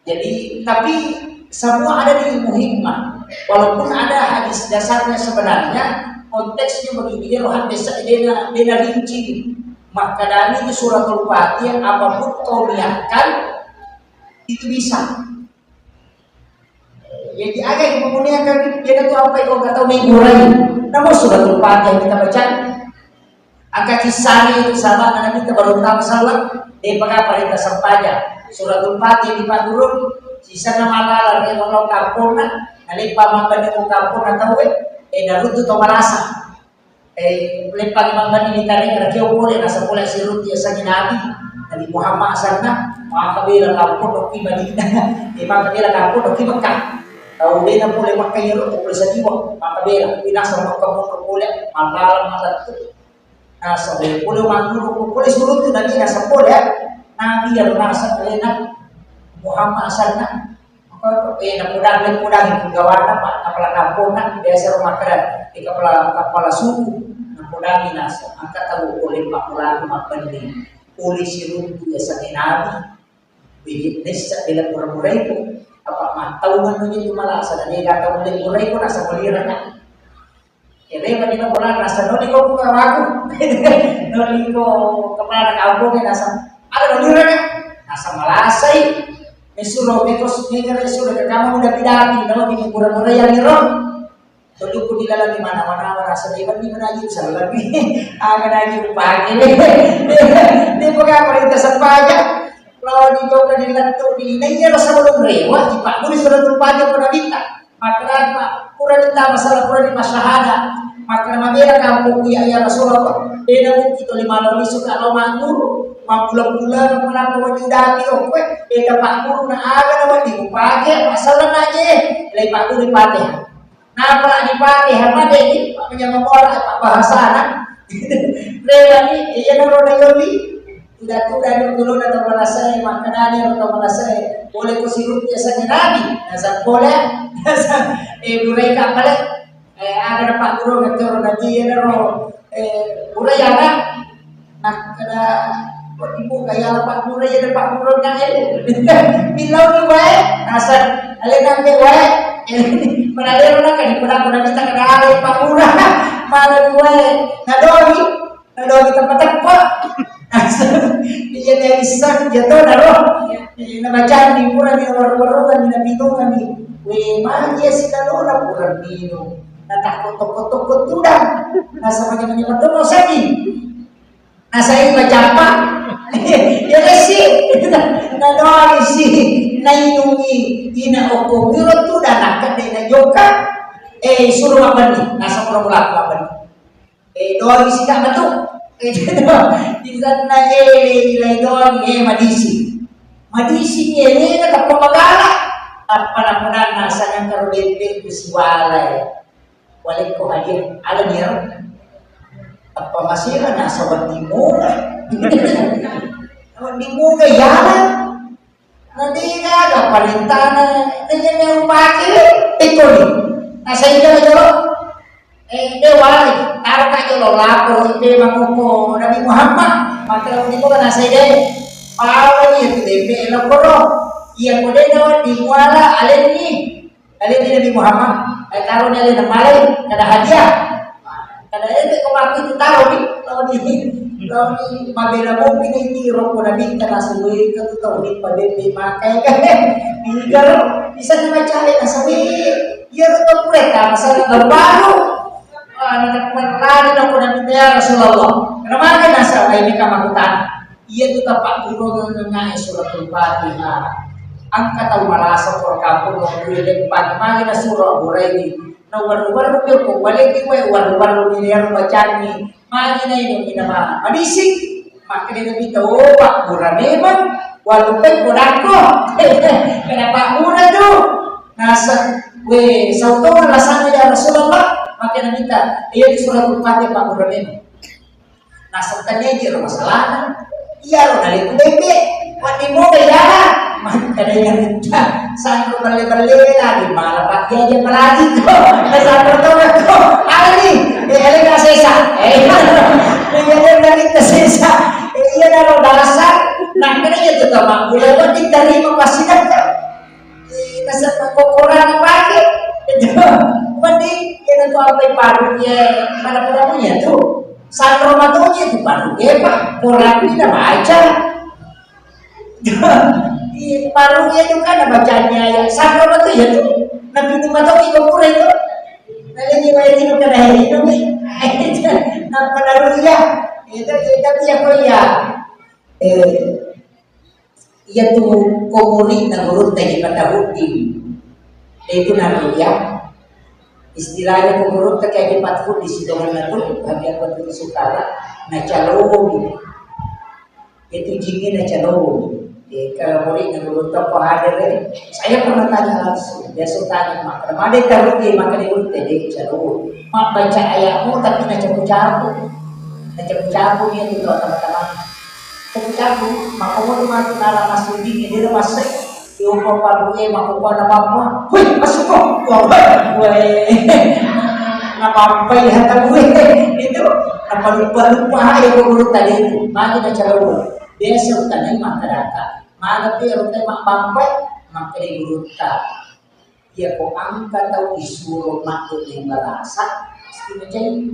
Jadi, tapi semua ada di ilmu hikmah. Walaupun ada hadis dasarnya sebenarnya, konteksnya begini, ya, Rohan desa dena, dena rinci. Makadani itu suratul Fatihah, apapun kau niatkan, itu bisa. Jadi, ada yang memuliakan, dia tu apa yang kau kata mengurai. Namun suratul Fatihah kita baca, Angka kisahnya itu sahabat Nabi kita baru tahu salam, dia pakai perintah sempaja. Suratul Fatihah di Padurun, sisana malala dia mau kampungna, nalempa mabbani ko kampungna tauwe, eh, naruntu to malasa. Eh, leppa mabbani di taring, ada kio boleh, nasa boleh siruntu ya sagi Nabi, Nabi Muhammad sana, maka bela kampung, no ki Madinah, eh, maka bela kampung, no ki Mekah. Tau bela boleh Mekah ya, boleh sadiwa, maka bela, binasa Mekah, boleh, malala, malala. Nasaba pole mangguru, pole suruntu Nabi nasaba pole, Nabi yang merasa kena Muhammad sana. Maka Eh, napodangi, podangi punggawana, Pak, kepala kampungna, biasa rumah keren, di kepala, kepala suku, napodangi nasa, angka tau boleh Pak Mulaku mabbendi, polisi runtu ya sange nabi, biji nessa bela pura-pura itu, apa mattau manu itu malah, sana dia kata boleh pura itu nasa boleh rana. Ere mani na bola nasa noni ko buka wagu. Noni ko kepala kampung nasa. Ada noni rega. Nasa malasai. Mesuro meko mega mesuro ke kamu udah pidapi no di pura-pura yang niro. Tolukku di dalam di mana-mana rasa dewan di mana aja usaha lagi. Akan aja upake. Dia bukan perintah sepaja. Kalau di kota di letuk di ini ya rasa belum rewa. Di Pak Guru sudah tumpah dia pernah minta. Makkedai, Pak, purani tama sala, purani masyahada. Makkeda mabela kampokku ya, ya Rasulullah. Dena mungkin tuli mano lisu ka lao mangguru. Mappula-pula manappa wedding dati okkoe. Dena pagguru na aga na wedding upake, masalah na je. Lai pagguru Fatihah. Napa dipake apa deki? Apa nyamang bola apa bahasana? Rewani, iya naro na yoli. Tuda-tuda ni tuluna tau malasae, makkedani ro tau malasae, pole ko siruntu yasengnge nabi, naseng pole, naseng, eh, burai ka pale, eh, aga na pagguru ngatoro nabi, iya naro, eh, burai aga, nakkeda, kok dibuka ya, Pak Guru, ya, Pak Guru, kan, eh, bilau ni wae, naseng, ale nangke wae, eh, pada lero na, kan, pada, pada kita kenal, Pak Guru, malam wae, nadoni, Nadoni teppa-teppa. Iya, naisseng, iya to, naro. Iya, nabacani, purani, waru-warungani, napinungani. We, maja silalona pura minung. Natakko tokko-tokko tudang. Nasaba nyameng-nyameng to seddi. Nasai macappa. Iya, si. Nadoni si. Nainungi. Ina okko wiro tudang, nakkedde najokka. Eh, suro mabbenni. Nasaba mulaku mabbenni. Eh, doi sika matu. Eh, isanna ele ilai doi, eh, madisi. Madisi elena tappa magala. Tappa napunanna sangang karo bembe ku siwala, eh. Walekko hadiah. Ala dia. Tappa masira nasa wedding moga. Wedding moga ya. Nadigaga parentana, nanya upake, pikkoni. Nasai jolo-jolo, eh, de wale, taraka jolo lapor, ipe mangoko Nabi Muhammad, maka di ko nasai de, pawani itu depe lokoro, iya ko de dawa di muala alenni. Aleni Nabi Muhammad, eh, taroni alena malai, kada hadiah. Kada ede ko mati itu taroni, laoni, laoni mabela mopi ni ini roko Nabi, kada suwe ke tu tau ni pada ni makai kan. Kalau bisa ni macam ni, nah, sawi, iya, roko pura, masalah baru-baru. Ah, nak perlani roko Nabi, ya Rasulullah. Kenapa ni nasa ini kamu kutanya? Iyatu tapaggurungengngae Suratul Fatihah. Engka tau malasa pura kampong, lao ri leppang, magi nasuro Abu Hurairah. Nawerru-werru ko, waleki wae, werru-werru ni ero bacanni. Magi nainung inama madising. Makkeda Nabi, "Toba, pura memang, walupai podakko." Kenapa pura tu? Nasa, we, sautona lasanna ya Rasulullah. Makkeda Nabi, "Iya tu Suratul Fatihah, Pak, pura memang." Naseng tania jero masalahna. Iyaro naleku bembe. Wedding moga iyana. Makkeda iya minta. Sanro belle-belle lagi. Malah pakai aja apalagi ko. Sanro to ko. Ada nih. Eh, ada nggak sesa? Eh, iya, ada nggak kita sesa? Eh, iya, ada bahasa. Nah, kena iya tuh, Bang. Boleh buat diterima pasti dah. Eh, nasaba ko Korang pake. Itu. Mending kita tuh apa paruh ya, mana paruhnya tuh. Sanro matonya itu paruh ya, Pak. Korang ini baca. Iya, paruh ya itu kan bacanya ya. Sanro matonya itu. Nabi itu matonya itu kurang itu. Nah, ini baik itu kan hari ini nih. Nah, paruh ya. Itu, itu ya, kok ya. Eh, Iyatu ko muridna gurutta Haji Fatahuddi, itu naruya. Istilahnya ko gurutta Haji Fatahuddi sitongenna tu, Haji Fatahuddi Sukara, nacaloni. Itu jinge nacaloni. Eh, kalau muridna gurutta ko hadir, eh, saya pernah tanya langsung. Biasa tanya, "Mak, kenapa ada taruh di makan itu tadi calon?" Mabbaca ayatmu tapi nacapu-capu. Nacapu-capu dia itu teman-teman. Capu-capu, maka mau tuh mati nala masuk di dia masuk. Lupa paru'e makkukkua na bappa. Weh, masukko. Wah, weh. Na bappai hata gue. Itu, apa lupa-lupa, ya, guru tadi itu. Magi na calon. Biasa utane makkadaka. Mana tu yang utane mak bappai, makkada gurutta. Iya ko engka tau isuro madde barasa, pasti macai.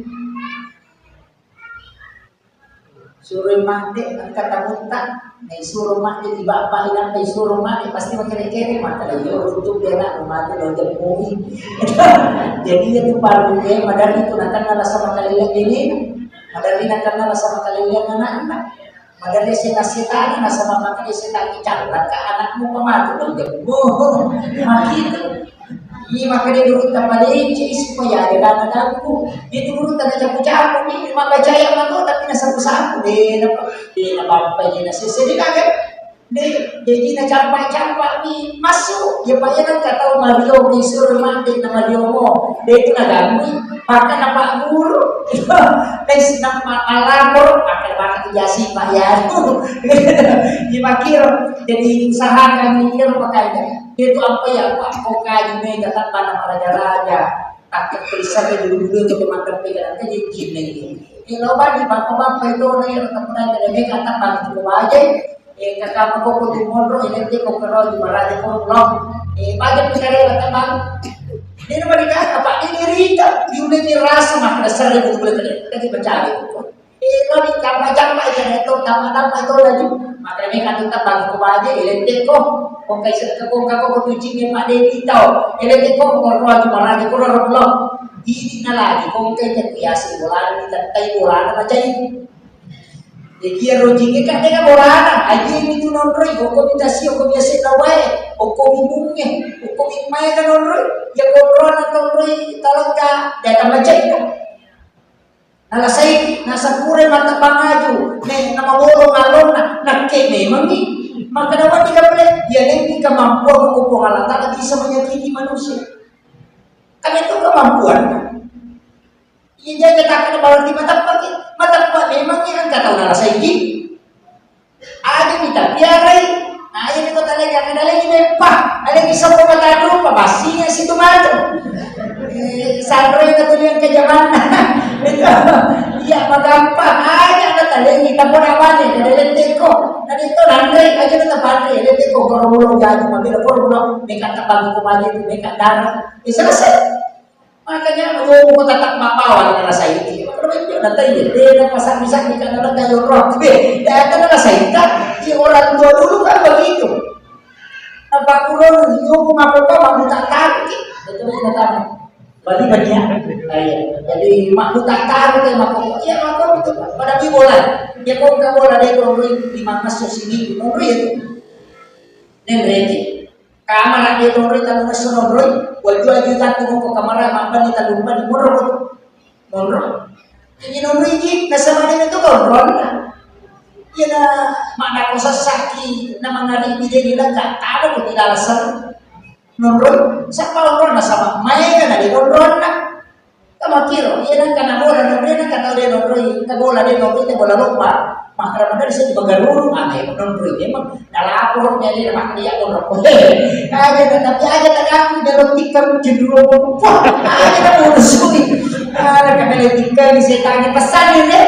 Suroi madde engka tamutta, na isuro madde di bappa, inappa isuro madde, pasti makere-kere, makkada, "Iyo, runtuk de na, mate lo jemmui." Jadi, iya tu paru'e, maderri tu nakenna rasa makaleleng ini, maderri nakenna rasa makaleleng anakna. Maderri seta-setana, nasaba makkada setang, "Callaka anakmu pematu lo jemmui." Makitu. Iya, makkada gurutta, "Palecei supaya ada dana dangku." Itu gurutta nacapu-capu mi, mabacaya matu, tapi nasapu-sapu. De, napa, de, nabampai, de, nasese, de, kaget. De, jadi nacampa-campa mi, masuk. Ya, Pak, ya, kan kata Mario, disuruh mandi, na Mario mo. De, itu naganggu. Maka napa guru. Tes nama alapor, maka, maka jasi, Pak, ya. Di makir, jadi usahakan mikir makanya. Itu apa ya, Pak? Kok kaji mega tanpa nama raja-raja. Takut tulisannya dulu-dulu itu teman-teman pikiran aja gini. Ini lo bagi bapak-bapak itu orang yang teman-teman yang mereka tak bantu baca. Eh, kakak aku kudu monro, ini dia kok kero di maraja kok belum. Eh, baca pikiran teman. Ini nama dikata, Pak, ini rita, yule ini rasa mah dasar dia betul-betul. Lagi mencari. Eh, lo di kamma jamma itu, itu, kamma jamma itu laju. Makanya kan tetap bagi ko baje, elente ko. Kong kai se-, kong kako ko tuci ni Pak Dewi tau. Elente ko, ko ro aju maraja, ko ro ro. Ini na lagi, kong kai te biasa bola, kita tai bola na macai. Jadi ya rojinge kan dengan bola na. Aji ini tu nonroi, ko ko minta si, ko biasa na wae, ko ko mibunge, ko ko mimai kan nonroi. Ya ko ro na nonroi, tolong ka, dia akan macai. Nalasai, nasapure mata pangaju, ne, namabolo ngalonna, nakke memangi. Maka dapat tiga pele, ya, ini kemampuan hukum Allah Ta'ala bisa menyakiti manusia. Kan itu kemampuan. Iya, jadi tak ada berarti mata pagi, mata pagi memang yang kata nalasai. Aja kita piarai. Nah, ini kota lagi, akan ada lagi beppa. Ada lagi sopo mata rupa, basinya situ matu. Eh, sanroi na tuliang ke zaman. Iya, magampang aja ada talengi, tak pernah wani, ada lenteko. Nah, itu nanre aja tetap nanre, lenteko, kalau belum jadi, mobil, kalau belum, mereka tak bangun kembali, mereka darah. Ya, selesai. Makanya, yomo ko tatap mabawa na rasa itu. Makanya, dia kata, iya, dia ada pasang bisa di kanan ada yang roh. Be, dia kata rasa itu. Iya, orang tua dulu kan begitu. Apa kurang, yomo mako ko, mako tak tarik. Betul, betul, betul. Bali banyak. Nah, iya. Jadi, mako tak tarik, ya, mako. Iya, mako itu. Pada di bola. Dia kok ke bola, dia turun di mana, sini, turun itu. Nenreki. Kamara dia nonroi, tanu ngesso nonroi, waju-waju tatu ko kamara, mabbani tanu bani, monro ko. Monro. Jadi nonroi ji, nasaba de tu konronna. Iya na, mana ko sessaki, na mangari di jadi lengkap, tanu ko tidak alasan. Nonroi, sapa onronna sama, maega na di konronna. Kamakiro, iya nengka na bola, nonroi nengka tau de nonroi, ka bola de nonroi, te bola lomba. Makkeda madari seddi bagaruru, mane nonroi memang. Nalaporo mele na makkedia onro. Aja na, tapi aja na kaku de lo tikka cenduru. Wah, aja na bola sui. Ada kamele tikka di setan pesan ini.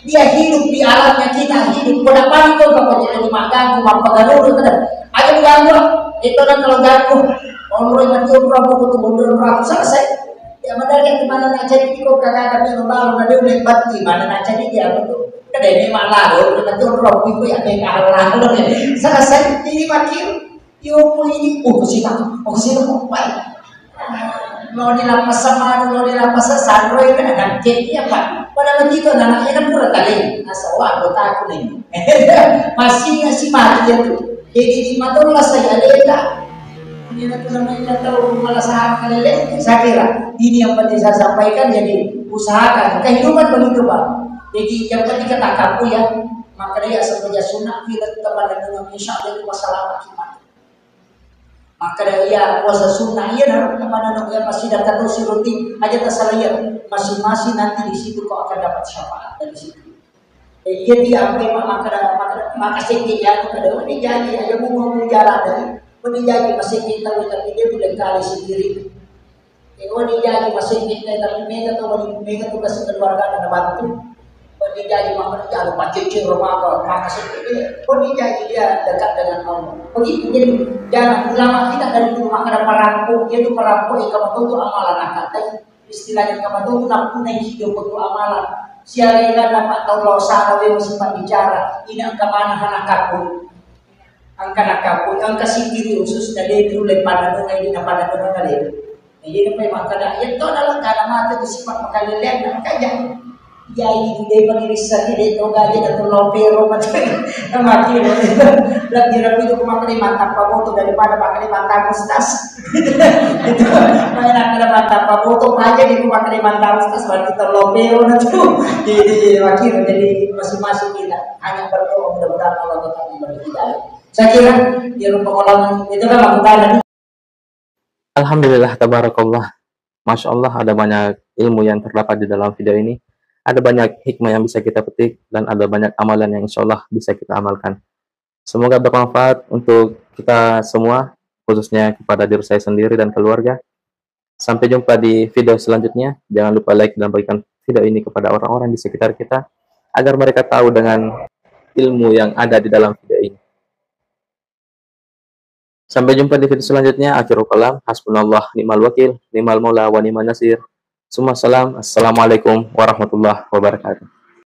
Dia hidup di alamnya, kita hidup. Kau dapat kau kau jadi maganggu, mappagaruru, kada. Aja diganggu. Itu kan kalau ganggu. Onroi mati onro, aku tuh mundur, aku selesai. Ya, madari di mana na jadi ko kagak ada yang baru, na dia udah batti, mana na jadi dia apa tuh? Kada ini malah, udah batti orang itu ya, kayak kalah. Selesai, ini makin, yo, ini, oh, sih tak, oh, sih tak, oh, baik. Lo di lapas sama, lo di lapas sanro itu ada jadi apa? Pada begitu, anaknya kan pura tadi, asal anggota aku nih. Masih ngasih mati ya tuh. Jadi di mana lah saya ada. Ini nanti namanya tahu malah saham kalele. Saya kira ini yang penting saya sampaikan. Jadi usahakan kehidupan begitu, Pak. Jadi yang penting kata kamu ya, makanya ya semenjak sunnah kita tetap ada dengan insya Allah itu masalah kita. Makanya ya puasa sunnah iya nah, kemana nunggu ya masih datang terus rutin aja terserah ya masing-masing nanti di situ kau akan dapat syafaat dari situ. Eh, iya, dia apa, Pak, maka, maka, maka sedih ya, maka dia, ini jadi aja mau, mau jalan tadi. Wedding jaji masengngeng tau, tapi de' pole kale sendiri. E, wedding jaji masengngeng tau, tapi mega to, wedding mega to kasi keluarga na bantu. Wedding jaji makkeda, "Aduh, pacece ro maka, maka sengngeng." Wedding jaji dia dekat dengan Allah. Begitu, jadi jangan ulama kita dari dulu makkeda parampo, dia tu parampo yang kamu tuh amalan angkat. Istilahnya kamu tuh nak punai hidup betul amalan. Siaga ilan dapat tahu lo salah, dia masih bicara. Ini angka mana anak kabur. Engka nakkapo-, engka sikkiri khususna de' nulle pananungai, de' napananunga de'. Jadi napai makkeda, "Iya to dalam kana mate tu sifat makaleleang na makanja." Jadi de' pangirissani de' to gaji na to lopero mate. Makiro. Lebih-lebih tu makkeda mattappa boto daripada makkeda mattappa ustas. Itu main makkeda mattappa boto aja di makkeda mattappa ustas berarti to lopero na tu. Jadi, jadi makiro, jadi masing-masing kita hanya berdoa mudah-mudahan Allah tetap memberi hidayah. Saya kira di rumah kolam itu kan aku tanya. Alhamdulillah, tabarakallah. Masya Allah, ada banyak ilmu yang terdapat di dalam video ini. Ada banyak hikmah yang bisa kita petik dan ada banyak amalan yang insya Allah bisa kita amalkan. Semoga bermanfaat untuk kita semua, khususnya kepada diri saya sendiri dan keluarga. Sampai jumpa di video selanjutnya. Jangan lupa like dan bagikan video ini kepada orang-orang di sekitar kita agar mereka tahu dengan ilmu yang ada di dalam video ini. Sampai jumpa di video selanjutnya. Akhirul kalam, hasbunallah ni'mal wakil, ni'mal maula wa ni'man nasir. Summa salam. Assalamualaikum warahmatullahi wabarakatuh.